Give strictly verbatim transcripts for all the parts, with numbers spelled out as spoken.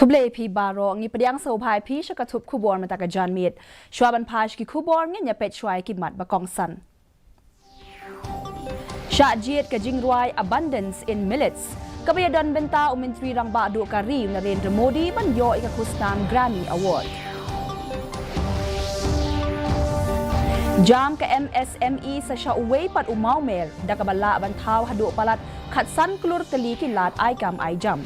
Khublei phi baroh, ngi pdiang sngewbha ïa phi sha ka thup khubor mynta ka janmiet. Shuwa ban phai sha ki khubor, ngin ïa peit shuwa ïa ki mat ba kongsan. Shah jied ka jingrwai Abundance in Millets, kaba ïadon bynta u Myntri Rangbah Duh ka ri u Narendra Modi ban ïoh ïa ka khusnam Grammy Award. Jam ka M S M E sa sha uwei pat u Mawmer, da kaba lah ban thaw haduh palat khatsan klur tylli ki lad ai kam ai jam.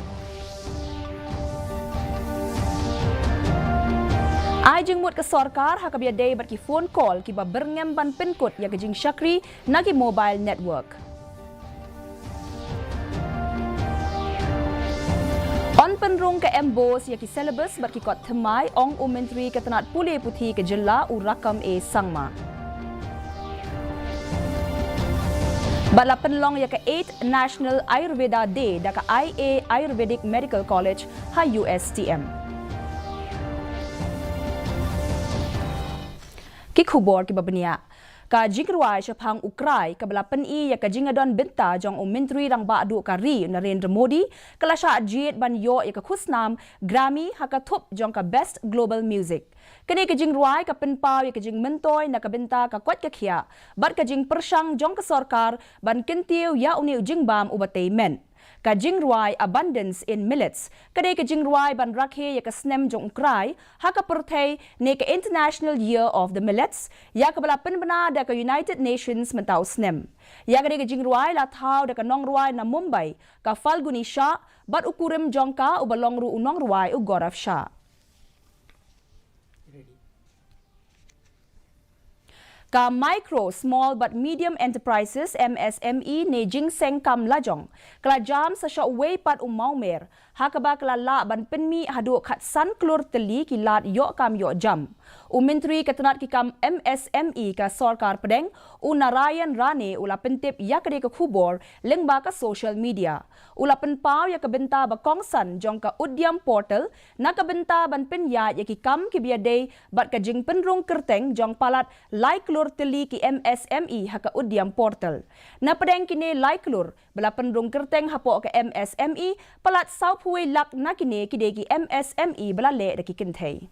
Ai jingmut ka sorkar ha kaba ïadei bad ki phone call kiba byrngem ban pynkut ïa ka jingshakri na ki mobile network. Yn pynrung ka MBOSE ïa ki syllabus bad ki kot thymmai, ong u Myntri ka tnat pule puthi ka jylla u Rakkam A Sangma. Bad la pynlong ïa ka eighth National Ayurveda Day da ka I A Ayurvedic Medical College ha U S T M. Ki khubor kiba bniah. Ka jingrwai shaphang u Krai kaba la pyni ïa ka jingïadon bynta jong u Myntri Rangbah Duh ka ri u Narendra Modi, ka la shah jied ban ïoh ïa ka khusnam Grammy ha ka thup jong ka Best Global Music. Kane ka jingrwai ka pynpaw ïa ka jingmyntoi na ka bynta ka koit ka khiah bad ka jingpyrshang jong ka sorkar ban kyntiew ïa une u jingbam uba tei met. Ka jingrwai Abundance in Millets ka dei ka jingrwai ban rakhe ïa ka snem jong u Krai ha ka pyrthei ne ka International Year of the Millets, ïa kaba la pynbna da ka United Nations mynta u snem. Ïa kane ka jingrwai la thaw da ka nongrwai na Mumbai, ka Falguni Shah, bad u kurim jong ka uba long ruh u nongrwai u Gaurav Shah. Ka Micro, Small bad Medium Enterprises, M S M E, ne Jingseng Kam Lajong, ka la jam sa sha uwei pat u Mawmer, ha kaba ka la lah ban pynmih haduh khatsan klur tylli ki lad ïoh kam ïoh jam. U Myntri ka tnat ki kam M S M E ka sorkar pdeng, u Narayan Rane, u la pyntip ïa kane ka khubor lyngba ka social media. U la pynpaw ïa ka bynta ba kongsan jong ka Udyam Portal na ka bynta ban pynïaid ïa ki kam kiba ïadei bad ka jingpynrung kyrteng jong palat lai klur tylli ki M S M E ha ka Udyam Portal. Na pdeng kine lai klur ba la pynrung kyrteng hapoh ka M S M E, palat sawphew lak na kine ki dei ki M S M E ba la leh da ki kynthei.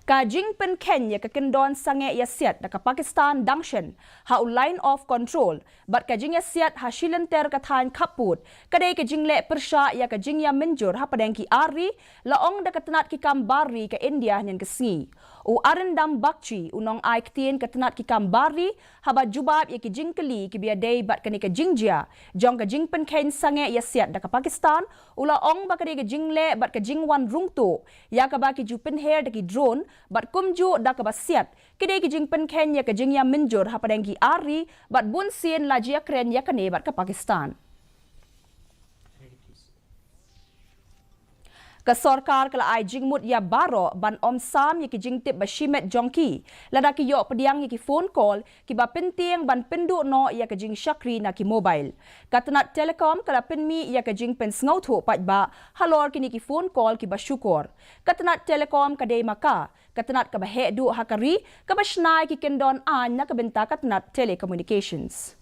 Ka jingpynkheiñ ïa ka kyndon sangeh ïasiat da ka Pakistan dang shen ha u Line of Control bad ka jingïasiat ha shilynter ka thaiñ khappud ka dei ka jingleh pyrshah ïa ka jingïamynjur hapdeng ki ar ri, la ong da ka tnat ki kam bar ri ka India hynnin ka sngi. U Arindam Bagchi, u nongai ktien ka tnat ki kam bar ri, haba jubab ïa ki jingkylli kiba ïadei bad kane ka jingjia jong ka jingpynkheiñ sangeh ïasiat da ka Pakistan, u la ong ba ka dei ka jingleh bad ka jingwan rung tuh ïa kaba ki ju pynher da ki drone bad kumjuh da kaba siat ki dei ki jingpynkheiñ ïa ka jingïamynjur hapdeng ki ar ri bad bunsien la jia kren ïa kane bad ka Pakistan. Ka sorkar ka la ai jingmut ïa baroh ban ym sam ïa ki jingtip ba shimet jong ki lada ki ïoh pdiang ïa ki phone call kiba pyntieng ban pynduh noh ïa ka jingshakri na ki mobile. Ka tnat Telecom ka la pynmih ïa ka jingpynsngewthuh paidbah halor kine ki phone call kiba shukor. Ka tnat Telecom ka dei ma ka ka tnat kaba heh duh ha ka ri kaba shna ïa ki kyndon aiñ na ka bynta ka tnat telecommunications.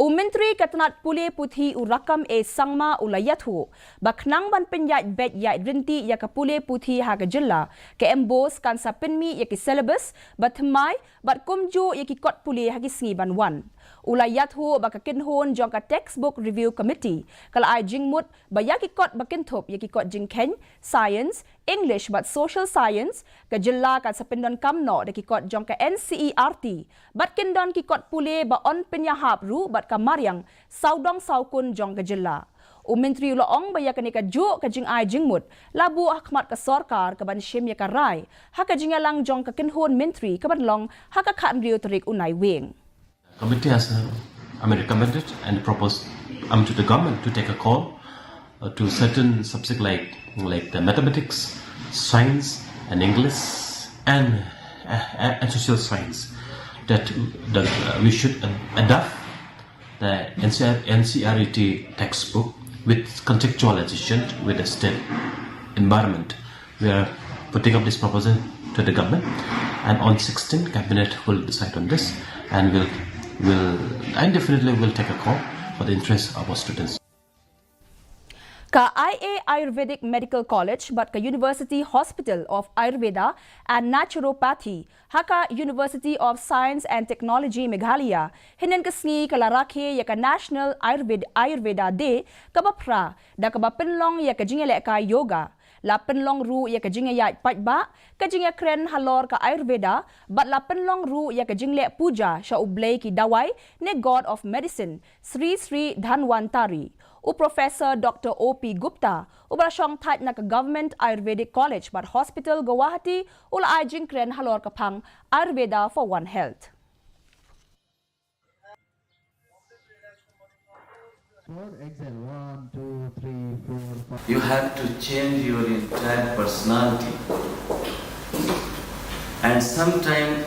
U Myntri ka tnat pule puthi u Rakkam A Sangma u la ïathuh ba khnang ban pynïaid beit ïaid ryntih ïa ka pule puthi ha ka jylla, ka MBOSE kan sa pynmih ïa ki syllabus ba thymmai bad kumjuh ïa ki kot pule ha ki sngi ban wan. U la ïathuh ba ka kynhun jong ka Textbook Review Committee ka la ai jingmut ba ïa ki kot ba kynthup ïa ki kot jingkheiñ, science, English bad social science, ka jylla kan sa pyndonkam noh da ki kot jong ka NCERT bad kin don ki kot pule ba yn pynïahap ruh bad ka mariang sawdong sawkun jong ka jylla. U Myntri u la ong ba ïa kane kajuh ka jingai jingmut la buh ha khmat ka sorkar kaban shim ïa ka rai ha ka jingïalang jong ka kynhun myntri kaban long ha ka khathynriew tarik u Naiwieng. Committee has, uh, I mean, recommended and proposed, um, to the government to take a call, uh, to certain subject like, like the mathematics, science, and English, and, uh, and social science, that, that, uh, we should ad- adapt the NCR, NCERT textbook with contextualization with the state environment. We are putting up this proposal to the government, and on sixteen, cabinet will decide on this, and will will and definitely will take a call. the interest of our students. Ka I A Ayurvedic Medical College bad ka University Hospital of Ayurveda and Naturopathy ha ka University of Science and Technology Meghalaya hynnin ka sngi ka la rakhe ïa ka National Ayurved Ayurveda Day kaba phra da kaba pynlong ïa ka jingïalehkai yoga. La pynlong ruh ïa ka jingïaid paidbah, ka jingïakren halor ka Ayurveda, bad la pynlong ruh ïa ka jingleh puja sha u blei ki dawai ne God of Medicine, Sri Sri Dhanwantari. U Professor Doctor O P Gupta, uba la shong thait na ka Government Ayurvedic College bad Hospital Guwahati, u la ai jingkren halor ka phang Ayurveda for One Health. Forward, exhale. One, two, three, four, five. You have to change your entire personality. And sometime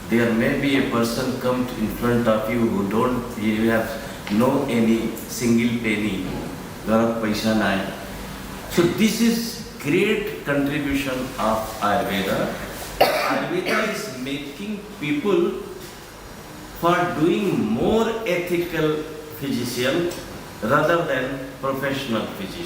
there may be a person come in front of you who don't, you have no any single penny, घरात पैसा नाही. So this is great contribution of Ayurveda. Ayurveda is making people for doing more ethical physician rather than professional physician.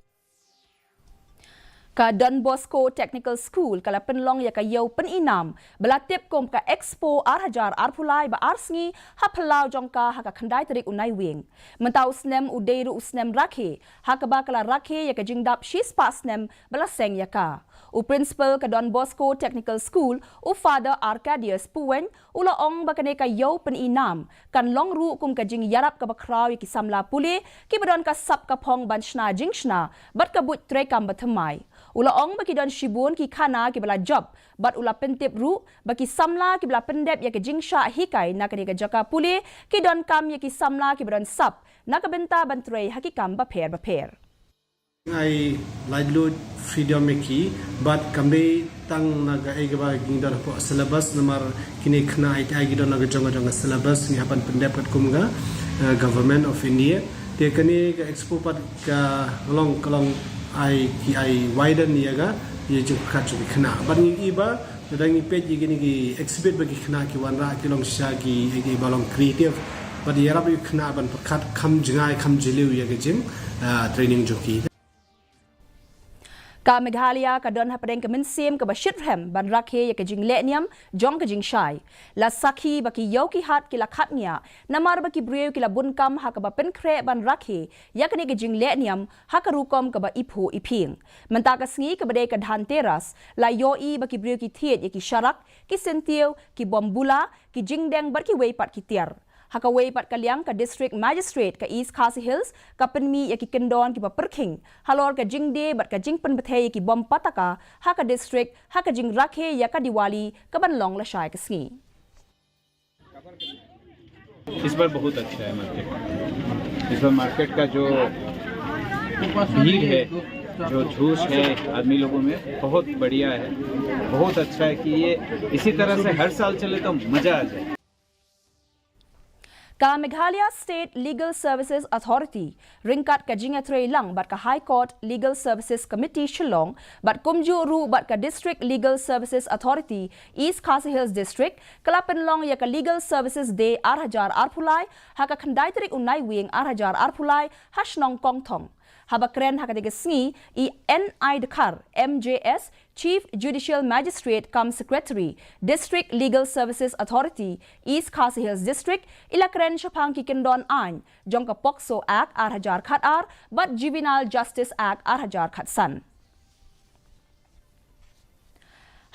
Ka Don Bosco Technical School ka la pynlong ïa ka ïew pyninam ba la tip kum ka Expo ar hajar arphew lai ba ar sngi ha phyllaw jong ka ha ka khyndai tarik u Naiwieng. Mynta u snem u dei ruh u snem rakhe ha kaba ka la rakhe ïa ka jingdap shispah snem ba la seng ïa ka. U Principal ka Don Bosco Technical School, u Father Arcadius Puweng, u la ong ba kane ka ïew pyninam kan long ruh kum ka jingïarap kaba khraw ïa ki samla pule kiba don ka sap ka phong ban shna jingshna bad ka buit treikam bathymmai. U la ong ba ki don shibun ki khana kiba la jop bad u la pyntip ruh ba ki samla kiba la pyndep ïa ka jingshah hikai na kane ka jaka pule ki donkam ïa ki samla kiba don sap na ka bynta ban trei ha ki kam bapher bapher. Ai laitluid freedom ïa ki bad kam dei tang na kaei kaba ki don hapoh syllabus namar kine khynnah ai ki don na ka jong ka jong ka syllabus ngi hap ban pyndep katkum ka Government of India. Te kane ka expo pat ka long ka long ai ki ai widen ïa ka ïa jingpyrkhat jong ki khynnah bad ngi i ba Lada ngi peit ïa kine ki exhibit ba ki khynnah ki wanrah ki long shisha ki, ki ba long creative. Bad ïarap ïa ki khynnah ban pyrkhat kham jngai kham jylliew ïa ka jing ah, training jong ki. Ka Meghalaya ka don hapdeng ka mynsiem kaba shitrhem ban rakhe ïa ka jinglehniam jong ka jingshai. La sakhi ba ki ïew ki hat ki la khapngiah namar ba ki briew ki la bun kam ha kaba pynkhreh ban rakhe ïa kane ka jinglehniam ha ka rukom kaba iphuh iphieng. Mynta ka sngi kaba dei ka Dhanteras, la ïohi ba ki briew ki thied ïa ki sharak, ki syntiew, ki bom bula, ki jingdeng bad kiwei pat ki tiar. Ha kawei pat ka liang ka District Magistrate ka East Khasi Hills ka pynmih ïa ki kyndon kiba pyrkhing halor ka jingdie bad ka jingpynbthei ïa ki bom pataka ha ka district ha ka jingrakhe ïa ka Diwali kaban long lashai ka sngi. इस बार बहुत अच्छा है मार्केट। इस बार मार्केट का जो भीड़ है, जो जोश है आदमी लोगों में, बहुत बढ़िया है। बहुत अच्छा है कि ये इसी तरह से हर साल चले तो मज़ा आ जाए। Ka Meghalaya State Legal Services Authority ryngkat ka jingïatreilang bad ka High Court Legal Services Committee Shillong bad kumjuh ruh bad ka District Legal Services Authority East Khasi Hills District ka la pynlong ïa ka Legal Services Day ar hajar arphew lai ha ka khyndai tarik u Naiwieng ar hajar arphew lai ha shnong Kongthong. Haba kren ha katei ka sngi i N I Dkhar, M J S, Chief Judicial Magistrate cum Secretary, District Legal Services Authority, East Khasi Hills District, i la kren shaphang ki kyndon aiñ jong ka POCSO Act ar hajar khatar bad Juvenile Justice Act ar hajar khatsan.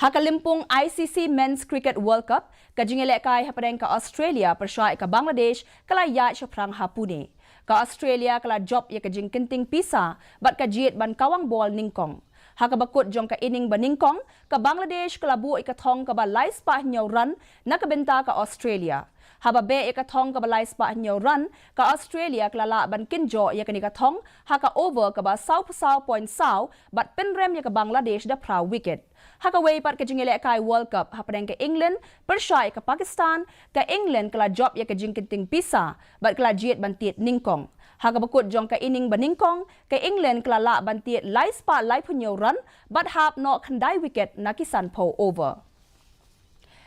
Ha ka lympung I C C Men's Cricket World Cup, ka jingïalehkai hapdeng ka Australia pyrshah ïa ka Bangladesh ka la ïaid shaphrang ha Pune. Ka Australia ka la jop ïa ka jingkynting pisa bad ka jied ban kawang bol nyngkong. Ha kaba kut jong ka inning ba nyngkong, ka Bangladesh ka la buh ïa ka thong kaba lai spah hynñiew run na ka bynta ka Australia. Haba beh ïa ka thong kaba lai spah hynñiew run, ka Australia ka la lah ban kynjoh ïa kane ka thong ha ka over kaba saw phew saw point saw bad pynrem ïa ka Bangladesh da phra wicket. Ha kawei pat ka jingïalehkai World Cup hapdeng ka England pyrshah ïa ka Pakistan, ka England ka la jop ïa ka jingkynting pisa bad ka la jied ban tied nyngkong. Ha kaba kut jong ka inning ba nyngkong, ka England ka la lah ban tied lai spah laiphew hynñiew run bad hap noh khyndai wicket na ki sanphew over.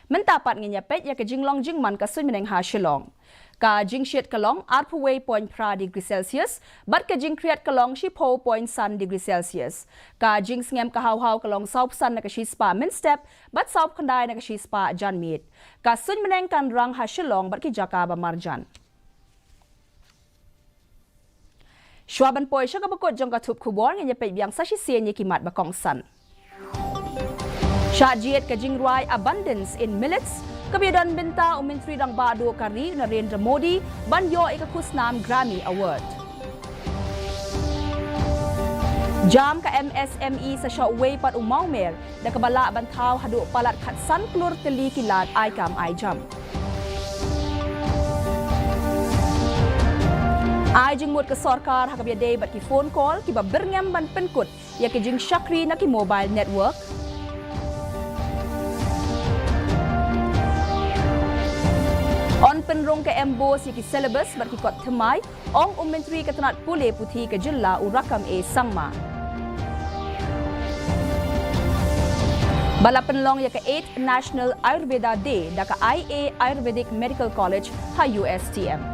Mynta pat ngin ïa peit ïa ka jinglong jingman ka suiñ bneng ha Shillong. Ka jingshit ka long arphew wei point phra degree Celsius, bad ka jingkhriat ka long shiphew point san degree Celsius. Ka jingsngem ka haw haw ka long sawphew san na ka shispah mynstep, bad sawphew khyndai na ka shispah janmiet. Ka suiñ bneng kan rang ha Shillong bad ki jaka ba marjan. Shuwa ban poi sha kaba kut jong ka thup khubor, ngin ïa peit biang sa shisien ïa ki mat ba kongsan. Shah jied ka jingrwai Abundance in Millets, kaba ïadon bynta u Myntri Rangbah Duh ka ri u Narendra Modi ban ïoh ïa ka khusnam Grammy Award. Jam ka M S M E sa shoh uwei pat u mawmer, da kaba lah ban thaw haduh palat khatsan klur tylli ki lad ai kam ai jam. Ai jingmut ka sorkar ha kaba ïadei bad ki phone call kiba byrngem ban pynkut ïa ki jingshakri na ki mobile network. Yn pynrung ka MBOSE ïa ki syllabus bad ki kot thymmai, ong u Myntri ka tnat pule puthi ka jylla u Rakkam A Sangma. Ba la pynlong ïa ka eighth National Ayurveda Day da ka I A Ayurvedic Medical College ha U S T M.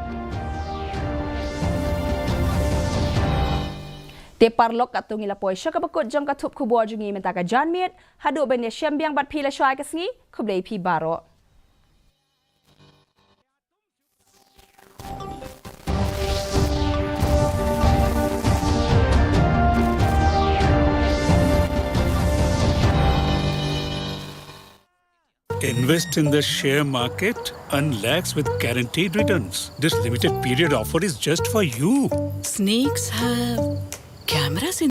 Te paralok, katto ngi la poi sha kaba kut jong ka thup khubor jong ngi mynta ka janmiet, haduh ban ïashem biang bad phi lashai ka sngi, khublei phi baroh. Invest in the share market and lakhs with guaranteed returns. This limited period offer is just for you. Snakes have cameras in